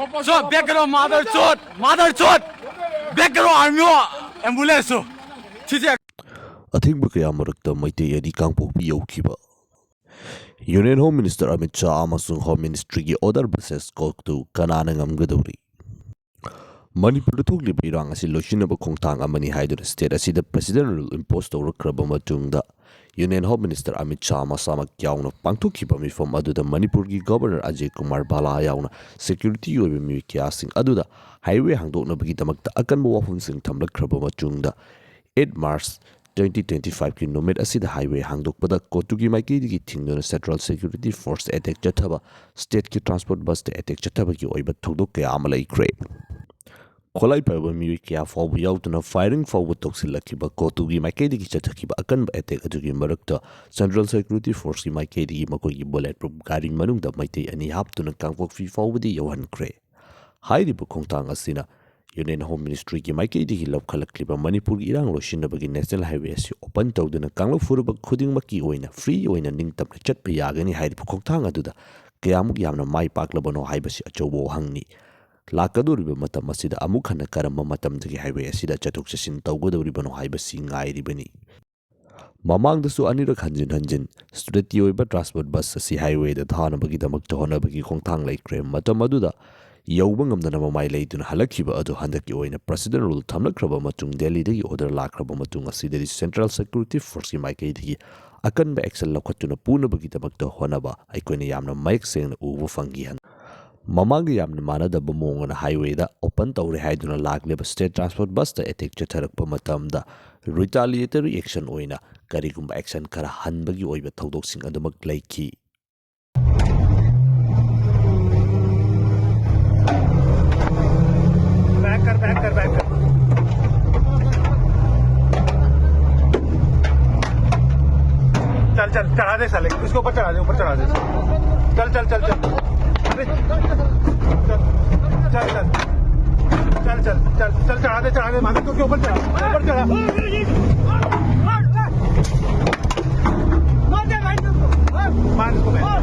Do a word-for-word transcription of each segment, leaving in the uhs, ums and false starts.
So, back karo, mother chode, mother chode. Back karo, army ho, ambulance ho. ꯁꯤꯁꯦ ꯑꯊꯤꯡꯕ ꯀꯌꯥ ꯃꯔꯛꯇ ꯃꯩꯇꯩ ꯑꯅꯤ ꯀꯥꯡꯄꯣꯛꯄꯤ ꯌꯧꯈꯤꯕ꯫ Union Home Minister Amit Shah ꯑꯃꯁꯨꯡ Home Ministryꯒꯤ order versus CoTU ꯀꯅꯥꯅ ꯉꯝꯒꯗꯧꯔꯤ? ꯃꯅꯤꯄꯨꯔꯗ ꯊꯣꯛꯂꯤꯕ ꯏꯔꯥꯡ ꯑꯁꯤ ꯂꯣꯏꯁꯤꯟꯅꯕ ꯈꯣꯡꯊꯥꯡ ꯑꯃꯅꯤ ꯍꯥꯏꯗꯨꯅ state ꯑꯁꯤꯗ President Rule impose ꯇꯧꯔꯛꯈ꯭ꯔꯕ ꯃꯇꯨꯡꯗ, Union Home Minister Amit Shah ꯃꯁꯥꯃꯛ ꯌꯥꯎꯅ ꯄꯥꯡꯊꯣꯛꯈꯤꯕ ꯃꯤꯐꯝ ꯑꯗꯨꯗ ꯃꯅꯤꯄꯨꯔꯒꯤ Governor Ajay Kumar Bhalla ꯌꯥꯎꯅ securityꯒꯤ ꯑꯣꯏꯕ ꯃꯤꯑꯣꯏ ꯀꯌꯥꯁꯤꯡ ꯑꯗꯨꯗ highway ꯍꯥꯡꯗꯣꯛꯅꯕꯒꯤꯗꯃꯛꯇ ꯑꯀꯟꯕ ꯋꯥꯐꯝꯁꯤꯡ ꯊꯝꯂꯛꯈ꯭ꯔꯕ ꯃꯇꯨꯡꯗ, eight March twenty twenty-fiveꯀꯤ ꯅꯨꯃꯤꯠ ꯑꯁꯤꯗ highway ꯍꯥꯡꯗꯣꯛꯄꯗ CoTUꯒꯤ ꯃꯥꯏꯀꯩꯗꯒꯤ ꯊꯤꯡꯗꯨꯅ Central Security Force attack ꯆꯠꯊꯕ, stateꯀꯤ transport busꯇ attack ꯆꯠꯊꯕꯒꯤ ꯑꯣꯏꯕ ꯊꯧꯗꯣꯛ ꯀꯌꯥ ꯑꯃ ꯂꯩꯈ꯭ꯔꯦ꯫ ꯈꯣꯠꯂꯥꯏ ꯄꯥꯏꯕ ꯃꯤꯑꯣꯏ ꯀꯌꯥ ꯐꯥꯎꯕ ꯌꯥꯎꯗꯨꯅ firing ꯐꯥꯎꯕ ꯇꯧꯁꯤꯜꯂꯛꯈꯤꯕ CoTUꯒꯤ ꯃꯥꯏꯀꯩꯗꯒꯤ ꯆꯠꯊꯈꯤꯕ ꯑꯀꯟꯕ attack ꯑꯗꯨꯒꯤ ꯃꯔꯛꯇ Central Security Forceꯀꯤ ꯃꯥꯏꯀꯩꯗꯒꯤ ꯃꯈꯣꯏꯒꯤ bullet proof ꯒꯥꯔꯤ ꯃꯅꯨꯡꯗ ꯃꯩꯇꯩ ꯑꯅꯤ ꯍꯥꯞꯇꯨꯅ ꯀꯥꯡꯄꯣꯛꯄꯤ ꯐꯥꯎꯕꯗꯤ ꯌꯧꯍꯟꯈ꯭ꯔꯦ꯫ ꯍꯥꯏꯔꯤꯕ ꯈꯣꯡꯊꯥꯡ ꯑꯁꯤꯅ Union Home Ministryꯒꯤ ꯃꯥꯏꯀꯩꯗꯒꯤ ꯂꯧꯈꯠꯂꯛꯂꯤꯕ ꯃꯅꯤꯄꯨꯔꯒꯤ ꯏꯔꯥꯡ ꯂꯣꯏꯁꯤꯟꯅꯕꯒꯤ national highway ꯑꯁꯤ open ꯇꯧꯗꯨꯅ ꯀꯥꯡꯂꯨꯞ ꯐꯨꯔꯨꯞ ꯈꯨꯗꯤꯡꯃꯛꯀꯤ ꯑꯣꯏꯅ free ꯑꯣꯏꯅ ꯅꯤꯡꯇꯝꯅ ꯆꯠꯄ ꯌꯥꯒꯅꯤ ꯍꯥꯏꯔꯤꯕ ꯈꯣꯡꯊꯥꯡ ꯑꯗꯨꯗ ꯀꯌꯥꯃꯨꯛ ꯌꯥꯝꯅ ꯃꯥꯏ ꯄꯥꯛꯂꯕꯅꯣ ꯍꯥꯏꯕꯁꯤ ꯑꯆꯧꯕ ꯋꯥꯍꯪꯅꯤ꯫ ꯂꯥꯛꯀꯗꯧꯔꯤꯕ ꯃꯇꯝ ꯑꯁꯤꯗ ꯑꯃꯨꯛ ꯍꯟꯅ ꯀꯔꯝꯕ ꯃꯇꯝꯗꯒꯤ highway ꯑꯁꯤꯗ ꯆꯠꯊꯣꯛ ꯆꯠꯁꯤꯟ ꯇꯧꯒꯗꯧꯔꯤꯕꯅꯣ ꯍꯥꯏꯕꯁꯤ ꯉꯥꯏꯔꯤꯕꯅꯤ꯫ ꯃꯃꯥꯡꯗꯁꯨ ꯑꯅꯤꯔꯛ ꯍꯟꯖꯤꯟ ꯍꯟꯖꯤꯟ stateꯀꯤ ꯑꯣꯏꯕ transport bus ꯑꯁꯤ highwayꯗ ꯊꯥꯅꯕꯒꯤꯗꯃꯛꯇ ꯍꯣꯠꯅꯕꯒꯤ ꯈꯣꯡꯊꯥꯡ ꯂꯩꯈ꯭ꯔꯦ꯫ ꯃꯇꯝ ꯑꯗꯨꯗ ꯌꯧꯕ ꯉꯝꯗꯅ ꯃꯃꯥꯏ ꯂꯩꯗꯨꯅ ꯍꯜꯂꯛꯈꯤꯕ ꯑꯗꯨ ꯍꯟꯗꯛꯀꯤ ꯑꯣꯏꯅ President Rule ꯊꯝꯂꯛꯈ꯭ꯔꯕ ꯃꯇꯨꯡ, ꯗꯦꯜꯂꯤꯗꯒꯤ order ꯂꯥꯛꯈ꯭ꯔꯕ ꯃꯇꯨꯡ ꯑꯁꯤꯗꯗꯤ Central Security Forceꯀꯤ ꯃꯥꯏꯀꯩꯗꯒꯤ ꯑꯀꯟꯕ action ꯂꯧꯈꯠꯇꯨꯅ ꯄꯨꯅꯕꯒꯤꯗꯃꯛꯇ ꯍꯣꯠꯅꯕ ꯑꯩꯈꯣꯏꯅ ꯌꯥꯝꯅ ꯃꯌꯦꯛ ꯁꯦꯡꯅ ꯎꯕ ꯐꯪꯈꯤ꯫ ꯃꯃꯥꯡꯒ ꯌꯥꯝꯅ ꯃꯥꯟꯅꯗꯕ ꯃꯑꯣꯡ ꯑꯃꯅ highwayꯗ open ꯇꯧꯔꯦ ꯍꯥꯏꯗꯨꯅ ꯂꯥꯛꯂꯤꯕ state transport busꯇ attack ꯆꯠꯊꯔꯛꯄ ꯃꯇꯝꯗ retaliatory action ꯑꯣꯏꯅ ꯀꯔꯤꯒꯨꯝꯕ action ꯈꯔ ꯍꯟꯕꯒꯤ ꯑꯣꯏꯕ ꯊꯧꯗꯣꯛꯁꯤꯡ ꯑꯗꯨꯃꯛ ꯂꯩꯈꯤ꯫ Back कर, back कर, back कर। चल, चल, चढ़ा दे साले, इसके ऊपर चढ़ा दे, ऊपर चढ़ा दे। चल, चल, चल, चल। अरे, चल, चल, चल, चढ़ा दे, चढ़ा दे, मालिक के ऊपर चढ़ा, ऊपर चढ़ा। मार इसको, मार।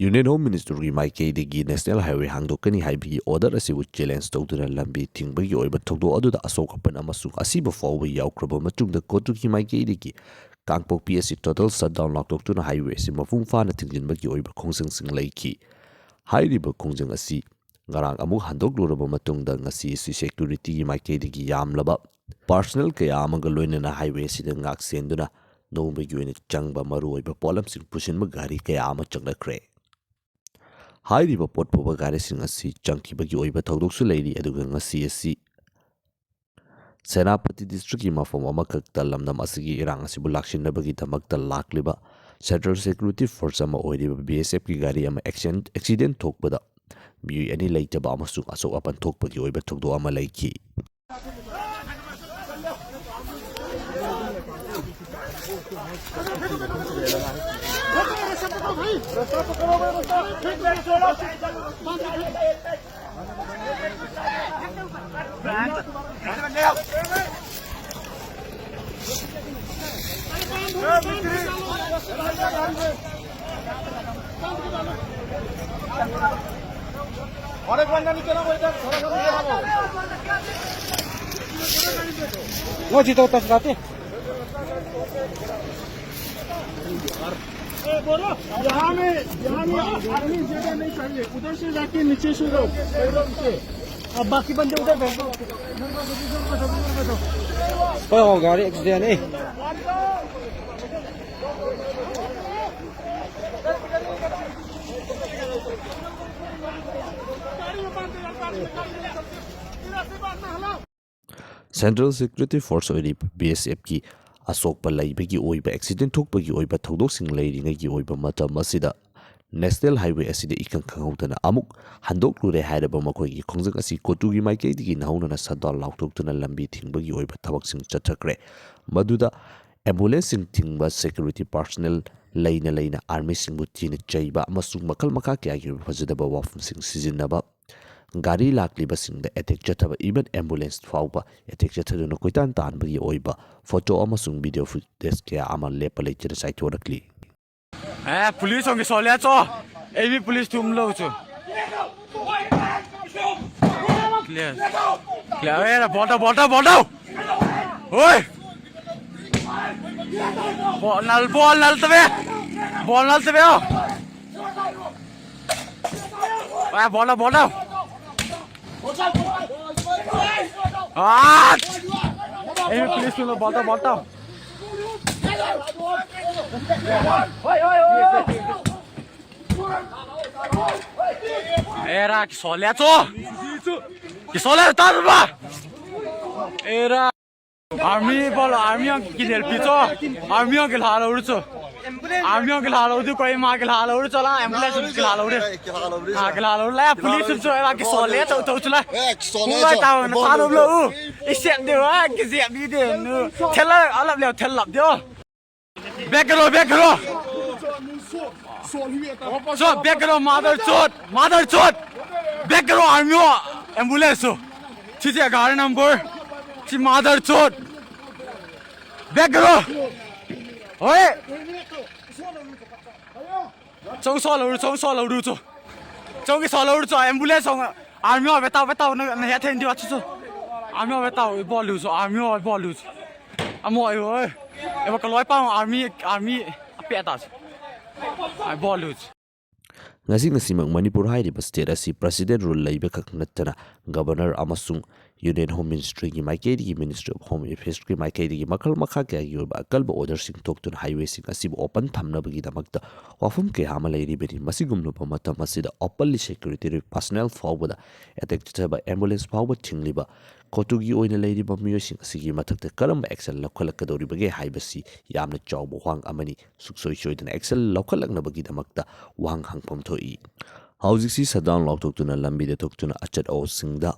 Union Home Ministry ꯒꯤ ꯃꯥꯏꯀꯩꯗꯒꯤ National Highway ꯍꯥꯡꯗꯣꯛꯀꯅꯤ ꯍꯥꯏꯕꯒꯤ order ꯑꯁꯤꯕꯨ challenge ꯇꯧꯗꯨꯅ ꯂꯝꯕꯤ ꯊꯤꯡꯕꯒꯤ ꯑꯣꯏꯕ ꯊꯧꯗꯣꯛ ꯑꯗꯨꯗ ꯑꯁꯣꯛ ꯑꯄꯟ ꯑꯃꯁꯨꯡ ꯑꯁꯤꯕ ꯐꯥꯎꯕ ꯌꯥꯎꯈ꯭ꯔꯕ ꯃꯇꯨꯡꯗ, ꯀꯣꯇꯨꯒꯤ ꯃꯥꯏꯀꯩꯗꯒꯤ ꯀꯥꯡꯄꯣꯛꯄꯤ ꯑꯁꯤ total shutdown ꯂꯥꯎꯊꯣꯛꯇꯨꯅ highway ꯑꯁꯤ ꯃꯄꯨꯡ ꯐꯥꯅ ꯊꯤꯡꯖꯤꯟꯕꯒꯤ ꯑꯣꯏꯕ ꯈꯣꯡꯖꯪꯁꯤꯡ ꯂꯩꯈꯤ꯫ ꯍꯥꯏꯔꯤꯕ ꯈꯣꯡꯖꯪ ꯑꯁꯤ ꯉꯔꯥꯡ ꯑꯃꯨꯛ ꯍꯟꯗꯣꯛꯂꯨꯔꯕ ꯃꯇꯨꯡꯗ, ꯉꯁꯤ ꯑꯁꯤ security ꯒꯤ ꯃꯥꯏꯀꯩꯗꯒꯤ ꯌꯥꯝꯂꯕ personnel ꯀꯌꯥ ꯑꯃꯒ ꯂꯣꯏꯅꯅ highway ꯑꯁꯤꯗ ꯉꯥꯛ ꯁꯦꯟꯗꯨꯅ ꯅꯣꯡꯃꯒꯤ ꯑꯣꯏꯅ ꯆꯪꯕ ꯃꯔꯨꯑꯣꯏꯕ ꯄꯣꯠꯂꯝꯁꯤꯡ ꯄꯨꯁꯤꯟꯕ ꯒꯥꯔꯤ ꯀꯌꯥ ꯑꯃ ꯆꯪꯂꯛꯈ꯭ꯔꯦ꯫ ꯍꯥꯏꯔꯤꯕ ꯄꯣꯠ ꯄꯨꯕ ꯒꯥꯔꯤꯁꯤꯡ ꯑꯁꯤ ꯆꯪꯈꯤꯕꯒꯤ ꯑꯣꯏꯕ ꯊꯧꯗꯣꯛꯁꯨ ꯂꯩꯔꯤ, ꯑꯗꯨꯒ ꯉꯁꯤ ꯑꯁꯤ ꯁꯦꯅꯥꯄꯇꯤ district ꯀꯤ ꯃꯐꯝ ꯑꯃꯈꯛꯇ ꯂꯝꯗꯝ ꯑꯁꯤꯒꯤ ꯏꯔꯥꯡ ꯑꯁꯤꯕꯨ ꯂꯥꯛꯁꯤꯟꯅꯕꯒꯤꯗꯃꯛꯇ ꯂꯥꯛꯂꯤꯕ Central Security Force ꯑꯃ ꯑꯣꯏꯔꯤꯕ B S F ꯀꯤ ꯒꯥꯔꯤ ꯑꯃ accident, accident ꯊꯣꯛꯄꯗ ꯃꯤꯑꯣꯏ ꯑꯅꯤ ꯂꯩꯇꯕ ꯑꯃꯁꯨꯡ ꯑꯁꯣꯛ ꯑꯄꯟ ꯊꯣꯛꯄꯒꯤ ꯑꯣꯏꯕ ꯊꯧꯗꯣꯛ ꯑꯃ ꯂꯩꯈꯤ꯫ अरे, बंदा नीचे ना, वो इधर थोड़ा सा नीचे आओ। वो जी तो तस बात है। ए, बोलो, यहाँ में, यहाँ में आदमी ज्यादा नहीं चाहिए, उधर से जाके नीचे से जाओ, पैदल से। अब बाकी बंदे उधर बैठो। ओ, गाड़ी accident है। Central Security Force ꯑꯣꯏꯔꯤꯕ B S F ꯀꯤ ꯑꯁꯣꯛꯄ ꯂꯩꯕꯒꯤ ꯑꯣꯏꯕ, accident ꯊꯣꯛꯄꯒꯤ ꯑꯣꯏꯕ ꯊꯧꯗꯣꯛꯁꯤꯡ ꯂꯩꯔꯤꯉꯩꯒꯤ ꯑꯣꯏꯕ ꯃꯇꯝ ꯑꯁꯤꯗ, National Highway ꯑꯁꯤꯗ ꯏꯈꯪ ꯈꯪꯍꯧꯗꯅ ꯑꯃꯨꯛ ꯍꯟꯗꯣꯛꯂꯨꯔꯦ ꯍꯥꯏꯔꯕ ꯃꯈꯣꯏꯒꯤ ꯈꯣꯡꯖꯪ ꯑꯁꯤ ꯀꯣꯇꯨꯒꯤ ꯃꯥꯏꯀꯩꯗꯒꯤ ꯅꯧꯍꯧꯅꯅ shutdown ꯂꯥꯎꯊꯣꯛꯇꯨꯅ ꯂꯝꯕꯤ ꯊꯤꯡꯕꯒꯤ ꯑꯣꯏꯕ ꯊꯕꯛꯁꯤꯡ ꯆꯠꯊꯈ꯭ꯔꯦ꯫ ꯃꯗꯨꯗ ambulance ꯁꯤꯡ ꯊꯤꯡꯕ, security personnel ꯂꯩꯅ ꯂꯩꯅ army ꯁꯤꯡꯕꯨ ꯊꯤꯅ ꯆꯩꯕ ꯑꯃꯁꯨꯡ ꯃꯈꯜ ꯃꯈꯥ ꯀꯌꯥꯒꯤ ꯑꯣꯏꯕ ꯐꯖꯗꯕ ꯋꯥꯐꯝꯁꯤꯡ ꯁꯤꯖꯤꯟꯅꯕ, ꯒꯥꯔꯤ ꯂꯥꯛꯂꯤꯕꯁꯤꯡꯗ attack ꯆꯠꯊꯕ, even ambulance ꯐꯥꯎꯕ attack ꯆꯠꯊꯗꯨꯅ ꯀꯣꯏꯇꯥꯟ ꯇꯥꯟꯕꯒꯤ ꯑꯣꯏꯕ photo ꯑꯃꯁꯨꯡ video footage ꯀꯌꯥ ꯑꯃ ꯂꯦꯞꯄ ꯂꯩꯇꯅ ꯆꯥꯏꯊꯣꯔꯛꯂꯤ꯫ ए, पुलिस होंगे सोलिया चो। ꯑꯦ ꯕꯤ ꯄꯨꯂꯤꯁ ꯊꯨꯝ ꯂꯧ ꯆꯨ꯫ ꯀ꯭ꯂꯤꯌꯔ꯫ ꯀ꯭ꯂꯤꯌꯔ꯫ ꯑꯦ, ꯕꯣꯜ ꯇꯧ, ꯕꯣꯜ ꯇꯧ, ꯕꯣꯜ ꯇꯧ꯫ ꯍꯣꯏ꯫ ꯕꯣꯜ ꯅꯜ, ꯕꯣꯜ ꯅꯜ ꯇꯕꯦ꯫ ꯕꯣꯜ ꯅꯜ ꯇꯕꯦ꯫ ꯑꯦ, ꯕꯣꯜ ꯇꯧ, ꯕꯣꯜ ꯇꯧ꯫ ꯑꯥ! ꯑꯦ ꯕꯤ ꯄꯨꯂꯤꯁ ꯊꯨꯝ ꯂꯧ, ꯕꯣꯜ ꯇꯧ, ꯕꯣꯜ ꯇꯧ꯫ ꯑꯦꯔꯥ, ꯀꯤꯁꯣꯜꯂꯦ ꯆꯣ꯫ ꯀꯤꯁꯣꯜꯂꯦ ꯇꯥꯔꯨꯕ꯫ ꯑꯦꯔꯥ꯫ ꯑꯥꯔꯃꯤ ꯕꯣꯜ, ꯑꯥꯔꯃꯤ ꯑꯃ ꯀꯤꯅꯦꯜ ꯄꯤ ꯆꯣ꯫ ꯑꯥꯔꯃꯤ ꯑꯃ ꯀꯤꯜꯍꯥ ꯂꯧꯔꯨ ꯆꯣ꯫ ꯑꯥꯔꯃꯤ ꯑꯃ ꯀꯤꯜꯍꯥ ꯂꯧꯔꯨ ꯀꯣꯏ ꯃꯥ ꯀꯤꯜꯍꯥ ꯂꯧꯔꯨ ꯆꯣ ꯂꯥ, ꯑꯦꯝꯕꯨꯂꯦꯟꯁ ꯀꯤꯜꯍꯥ ꯂꯧꯔꯨ꯫ ꯑꯥ, ꯀꯤꯜꯍꯥ ꯂꯧꯔꯨ ꯂꯥ, ꯄꯨꯂꯤꯁ ꯆꯣ, ꯑꯦꯔꯥ, ꯀꯤꯁꯣꯜꯂꯦ ꯆꯣ, ꯆꯣ ꯂꯥ꯫ ꯀꯤꯁꯣꯜꯂꯦ ꯀꯨꯡꯒꯥꯏ ꯆꯣ꯫ ꯇꯥꯕ ꯅ ꯊꯥ ꯂꯧ ꯂꯧ꯫ ꯏꯁꯦꯞ ꯗꯦ ꯋꯥ, ꯀꯤꯖꯦꯞ ꯕꯤ ꯗꯦ ꯅꯨ꯫ ꯊꯦꯜꯂ, ꯑꯂꯞ ꯂꯦ, ꯊꯦꯜꯂꯞ ꯗꯦ꯫ ꯕꯦꯛ ꯀꯔꯣ, ꯕꯦꯛ ꯀꯔꯣ꯫ ꯆꯣ, ꯕꯦꯛ ꯀꯔꯣ, ꯃꯥꯗꯔ ꯆꯣꯠ, ꯃꯥꯗꯔ ꯆꯣꯠ꯫ ꯕꯦꯛ ꯀꯔꯣ, ꯑꯥꯔꯃꯤ ꯍꯣ, ꯑꯦꯝꯕꯨꯂꯦꯟꯁ ꯆꯣ꯫ ꯁꯤꯁꯦ ꯒꯥꯔꯤ ꯅꯝꯕꯔ꯫ ꯁꯤ ꯃꯥꯗꯔ ꯆꯣꯠ꯫ ꯕꯦꯛ ꯀꯔꯣ꯫ ꯍꯣꯏ꯫ ꯆꯧ ꯁꯣ ꯂꯧꯔꯨ, ꯆꯧ ꯁꯣ ꯂꯧꯔꯨ ꯆꯣ꯫ ꯆꯧꯒꯤ ꯁꯣ ꯂꯧꯔꯨ ꯆꯣ, ꯑꯦꯝꯕꯨꯂꯦꯟꯁ ꯁꯣ꯫ ꯑꯥꯔꯃꯤ ꯍꯣ, ꯕꯦꯇꯥꯎ, ꯕꯦꯇꯥꯎ, ꯅ, ꯅ ꯍꯦ ꯊꯦꯡ ꯗꯤꯋꯥ ꯆꯣ ꯆꯣ꯫ ꯑꯥꯔꯃꯤ ꯍꯣ, ꯕꯦꯇꯥꯎ, ꯏꯕꯣ ꯂꯨ ꯆꯣ, ꯑꯥꯔꯃꯤ ꯍꯣ, ꯏꯕꯣ ꯂꯨ ꯆꯣ꯫ ꯑꯃꯣꯏ ꯍꯣꯏ꯫ ꯑꯦꯕ ꯀꯂꯣꯏ ꯄꯥꯎ ꯑꯥꯔꯃꯤ, ꯑꯥꯔꯃꯤ ꯑꯄꯦ ꯑꯇꯥꯁꯦ꯫ ꯑꯥ, ꯕꯣꯜ ꯂꯨꯖ꯫ ꯉꯁꯤ ꯉꯁꯤꯃꯛ ꯃꯅꯤꯄꯨꯔ ꯍꯥꯏꯔꯤꯕ ꯁ꯭ꯇꯦꯠ ꯑꯁꯤ ꯄ꯭ꯔꯁꯤꯗꯦꯟ ꯔꯨꯜ ꯂꯩꯕ ꯈꯛ ꯅꯠꯇꯅ ꯒꯕꯔꯅꯔ ꯑꯃꯁꯨꯡ ꯌꯨꯅꯤꯌꯟ ꯍꯣꯝ ꯃꯤꯅꯤꯁꯇ꯭ꯔꯤꯒꯤ ꯃꯥꯏꯀꯩꯗꯒꯤ, ꯃꯤꯅꯤꯁꯇ꯭ꯔꯤ ꯑꯣꯐ ꯍꯣꯝ ꯑꯦꯐꯤꯌꯔꯁꯀꯤ ꯃꯥꯏꯀꯩꯗꯒꯤ ꯃꯈꯜ ꯃꯈꯥ ꯀꯌꯥꯒꯤ ꯑꯣꯏꯕ ꯑꯀꯜꯕ ꯑꯣꯔꯗꯔꯁꯤꯡ ꯊꯣꯛꯇꯨꯅ ꯍꯥꯏꯋꯦꯁꯤꯡ ꯑꯁꯤꯕꯨ ꯑꯣꯄꯟ ꯊꯝꯅꯕꯒꯤꯗꯃꯛꯇ ꯋꯥꯐꯝ ꯀꯌꯥ ꯑꯃ ꯂꯩꯔꯤꯕꯅꯤ꯫ ꯃꯁꯤꯒꯨꯝꯂꯕ ꯃꯇꯝ ꯑꯁꯤꯗ ꯑꯣꯄꯟꯂꯤ ꯁꯦꯀ꯭ꯌꯨꯔꯤꯇꯤ ꯄꯔꯁꯅꯦꯜ ꯐꯥꯎꯕꯗ ꯑꯦꯇꯦꯛ ꯆꯠꯊꯕ, ꯑꯦꯝꯕꯨꯂꯦꯟꯁ ꯐꯥꯎꯕ ꯊꯤꯡꯂꯤꯕ ꯀꯣꯇꯨꯒꯤ ꯑꯣꯏꯅ ꯂꯩꯔꯤꯕ ꯃꯤꯑꯣꯏꯁꯤꯡ ꯑꯁꯤꯒꯤ ꯃꯊꯛꯇ ꯀꯔꯝꯕ ꯑꯦꯛꯁꯟ ꯂꯧꯈꯠꯂꯛꯀꯗꯧꯔꯤꯕꯒꯦ ꯍꯥꯏꯕꯁꯤ ꯌꯥꯝꯅ ꯆꯥꯎꯕ ꯋꯥꯍꯪ ꯑꯃꯅꯤ꯫ ꯁꯨꯡꯁꯣꯏ ꯁꯣꯏꯗꯅ ꯑꯦꯛꯁꯟ ꯂꯧꯈꯠꯂꯛꯅꯕꯒꯤꯗꯃꯛꯇ ꯋꯥꯍꯪ ꯍꯪꯐꯝ ꯊꯣꯛꯏ꯫ ꯍꯧꯖꯤꯛꯁꯤ ꯁꯠꯗꯥꯎꯟ ꯂꯥꯎꯊꯣꯛꯇꯨꯅ ꯂꯝꯕꯤꯗ ꯊꯣꯛꯇꯨꯅ ꯑꯆꯠ ꯑꯋꯣꯁꯤꯡꯗ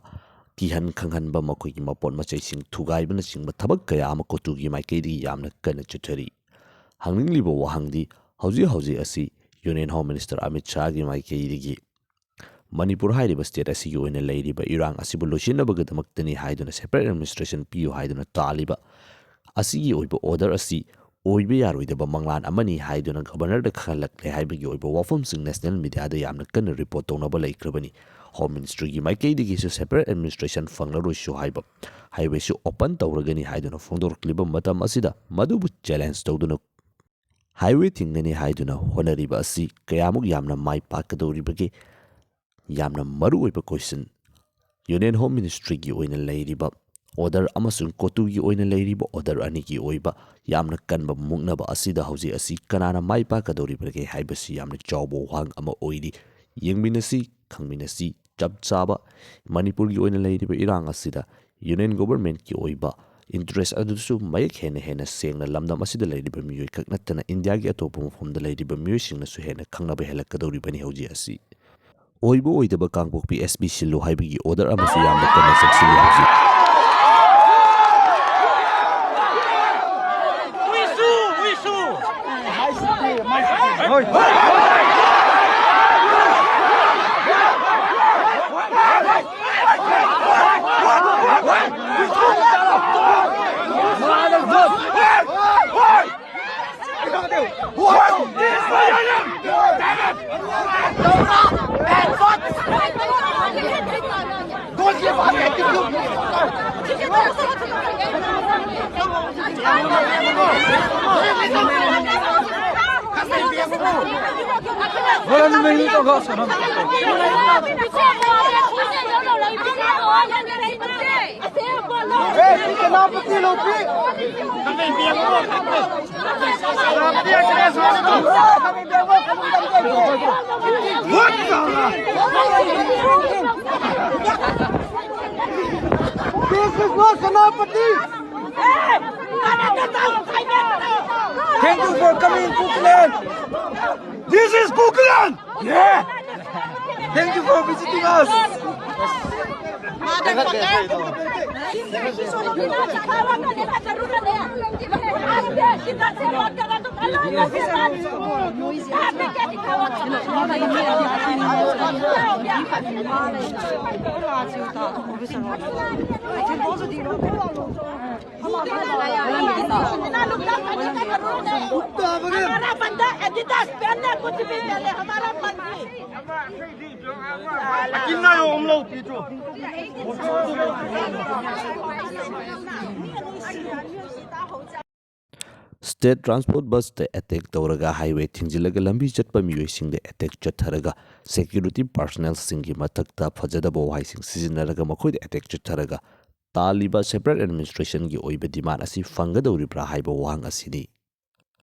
ꯀꯤꯍꯟ ꯈꯪꯍꯟꯕ, ꯃꯈꯣꯏꯒꯤ ꯃꯄꯣꯠ ꯃꯆꯩꯁꯤꯡ ꯊꯨꯒꯥꯏꯕꯅꯆꯤꯡꯕ ꯊꯕꯛ ꯀꯌꯥ ꯑꯃ ꯀꯣꯇꯨꯒꯤ ꯃꯥꯏꯀꯩꯗꯒꯤ ꯌꯥꯝꯅ ꯀꯟꯅ ꯆꯠꯊꯔꯤ꯫ ꯍꯪꯅꯤꯡꯂꯤꯕ ꯋꯥꯍꯪꯗꯤ, ꯍꯧꯖꯤꯛ ꯍꯧꯖꯤꯛ ꯑꯁꯤ ꯌꯨꯅꯤꯌꯟ ꯍꯣꯝ ꯃꯤꯅꯤꯁꯇꯔ ꯑꯃꯤꯠ ꯁꯥꯍꯒꯤ ꯃꯥꯏꯀꯩꯗꯒꯤ ꯃꯅꯤꯄꯨꯔ ꯍꯥꯏꯔꯤꯕ ꯁ꯭ꯇꯦꯠ ꯑꯁꯤꯒꯤ ꯑꯣꯏꯅ ꯂꯩꯔꯤꯕ ꯏꯔꯥꯡ ꯑꯁꯤꯕꯨ ꯂꯣꯏꯁꯤꯟꯅꯕꯒꯤꯗꯃꯛꯇꯅꯤ ꯍꯥꯏꯗꯨꯅ ꯁꯦꯄꯔꯦꯠ ꯑꯦꯗꯃꯤꯅꯤꯁꯇ꯭ꯔꯦꯁꯟ ꯄꯤꯌꯨ ꯍꯥꯏꯗꯨꯅ ꯇꯥꯜꯂꯤꯕ ꯑꯁꯤꯒꯤ ꯑꯣꯏꯕ ꯑꯣꯔꯗꯔ ꯑꯁꯤ ꯑꯣꯏꯕ ꯌꯥꯔꯣꯏꯗꯕ ꯃꯪꯂꯥꯟ ꯑꯃꯅꯤ ꯍꯥꯏꯗꯨꯅ ꯒꯕꯔꯅꯔꯗ ꯈꯪꯍꯜꯂꯛꯂꯦ ꯍꯥꯏꯕꯒꯤ ꯑꯣꯏꯕ ꯋꯥꯐꯝꯁꯤꯡ ꯅꯦꯁꯅꯦꯜ ꯃꯤꯗꯤꯌꯥꯗ ꯌꯥꯝꯅ ꯀꯟꯅ ꯔꯤꯄꯣꯔꯠ ꯇꯧꯅꯕ ꯂꯩꯈ꯭ꯔꯕꯅꯤ꯫ ꯍꯣꯝ ꯃꯤꯅꯤꯁꯇ꯭ꯔꯤꯒꯤ ꯃꯥꯏꯀꯩꯗꯒꯤꯁꯨ ꯁꯦꯄꯔꯦꯠ ꯑꯦꯗꯃꯤꯅꯤꯁꯇ꯭ꯔꯦꯁꯟ ꯐꯪꯂꯔꯣꯏꯁꯨ ꯍꯥꯏꯕ, ꯍꯥꯏꯋꯦꯁꯨ ꯑꯣꯄꯟ ꯇꯧꯔꯒꯅꯤ ꯍꯥꯏꯗꯨꯅ ꯐꯣꯡꯗꯣꯔꯛꯂꯤꯕ ꯃꯇꯝ ꯑꯁꯤꯗ ꯃꯗꯨꯕꯨ ꯆꯦꯂꯦꯟꯖ ꯇꯧꯗꯨꯅ ꯍꯥꯏꯋꯦ ꯊꯤꯡꯒꯅꯤ ꯍꯥꯏꯗꯨꯅ ꯍꯣꯠꯅꯔꯤꯕ ꯑꯁꯤ ꯀꯌꯥꯃꯨꯛ ꯌꯥꯝꯅ ꯃꯥꯏ ꯄꯥꯛꯀꯗꯧꯔꯤꯕꯒꯦ? ꯌꯥꯝꯅ ꯃꯔꯨꯑꯣꯏꯕ ꯀꯣꯏꯁꯟ꯫ ꯌꯨꯅꯤꯌꯟ ꯍꯣꯝ ꯃꯤꯅꯤꯁꯇ꯭ꯔꯤꯒꯤ ꯑꯣꯏꯅ ꯂꯩꯔꯤꯕ ꯑꯣꯔꯗꯔ ꯑꯃꯁꯨꯡ ꯀꯣꯇꯨꯒꯤ ꯑꯣꯏꯅ ꯂꯩꯔꯤꯕ ꯑꯣꯔꯗꯔ ꯑꯅꯤꯒꯤ ꯑꯣꯏꯕ ꯌꯥꯝꯅ ꯀꯟꯕ ꯃꯨꯛꯅꯕ ꯑꯁꯤꯗ ꯍꯧꯖꯤꯛ ꯑꯁꯤ ꯀꯅꯥꯅ ꯃꯥꯏ ꯄꯥꯛꯀꯗꯧꯔꯤꯕꯒꯦ ꯍꯥꯏꯕꯁꯤ ꯌꯥꯝꯅ ꯆꯥꯎꯕ ꯋꯥꯍꯪ ꯑꯃ ꯑꯣꯏꯔꯤ꯫ ꯌꯦꯡꯃꯤꯟꯅꯁꯤ, ꯈꯪꯃꯤꯟꯅꯁꯤ꯫ ꯆꯞ ꯆꯥꯕ ꯃꯅꯤꯄꯨꯔꯒꯤ ꯑꯣꯏꯅ ꯂꯩꯔꯤꯕ ꯏꯔꯥꯡ ꯑꯁꯤꯗ ꯌꯨꯅꯤꯌꯟ ꯒꯣꯚꯔꯟꯃꯦꯟꯠꯀꯤ ꯑꯣꯏꯕ ꯏꯟꯇꯔꯦꯁ ꯑꯗꯨꯁꯨ ꯃꯌꯦꯛ ꯍꯦꯟꯅ ꯍꯦꯟꯅ ꯁꯦꯡꯅ ꯂꯝꯗꯝ ꯑꯁꯤꯗ ꯂꯩꯔꯤꯕ ꯃꯤꯑꯣꯏ ꯈꯛ ꯅꯠꯇꯅ ꯏꯟꯗꯤꯌꯥꯒꯤ ꯑꯇꯣꯞꯄ ꯃꯐꯝꯗ ꯂꯩꯔꯤꯕ ꯃꯤꯑꯣꯏꯁꯤꯡꯅꯁꯨ ꯍꯦꯟꯅ ꯈꯪꯅꯕ ꯍꯦꯜꯂꯛꯀꯗꯧꯔꯤꯕꯅꯤ ꯍꯧꯖꯤꯛ ꯑꯁꯤ꯫ ꯑꯣꯏꯕ ꯑꯣꯏꯗꯕ ꯀꯥꯡꯄꯣꯛꯄꯤ ꯑꯦꯁ ꯄꯤ ꯁꯤꯜꯂꯨ ꯍꯥꯏꯕꯒꯤ ꯑꯣꯔꯗꯔ ꯑꯃꯁꯨ ꯌꯥꯝꯅ ꯀꯟꯅ ꯆꯪꯁꯤꯜꯂꯤ ꯍꯧꯖꯤꯛ꯫ This is not Senapati! Thank you for coming, Kukiland! This is Kukiland! Yeah! Thank you for visiting us! हमारा बंदा एडिडास पहनने कुछ भी पहले हमारा मर्जी। ꯁ꯭ꯇꯦꯠ ꯇ꯭ꯔꯥꯟꯁꯄꯣꯔꯠ ꯕꯁꯇ ꯑꯦꯇꯦꯛ ꯇꯧꯔꯒ ꯍꯥꯏꯋꯦ ꯊꯤꯡꯖꯤꯜꯂꯒ ꯂꯝꯕꯤ ꯆꯠꯄ ꯃꯤꯑꯣꯏꯁꯤꯡꯗ ꯑꯦꯇꯦꯛ ꯆꯠꯊꯔꯒ ꯁꯦꯀ꯭ꯌꯨꯔꯤꯇꯤ ꯄꯥꯔꯁꯅꯦꯜꯁꯤꯡꯒꯤ ꯃꯊꯛꯇ ꯐꯖꯗꯕ ꯋꯥꯍꯩꯁꯤꯡ ꯁꯤꯖꯤꯟꯅꯔꯒ ꯃꯈꯣꯏꯗ ꯑꯦꯇꯦꯛ ꯆꯠꯊꯔꯒ ꯇꯥꯜꯂꯤꯕ ꯁꯦꯄꯔꯦꯠ ꯑꯦꯗꯃꯤꯅꯤꯁꯇ꯭ꯔꯦꯁꯟꯒꯤ ꯑꯣꯏꯕ ꯗꯤꯃꯥꯟ ꯑꯁꯤ ꯐꯪꯒꯗꯧꯔꯤꯕ꯭ꯔꯥ ꯍꯥꯏꯕ ꯋꯥꯍꯪ ꯑꯁꯤꯅꯤ꯫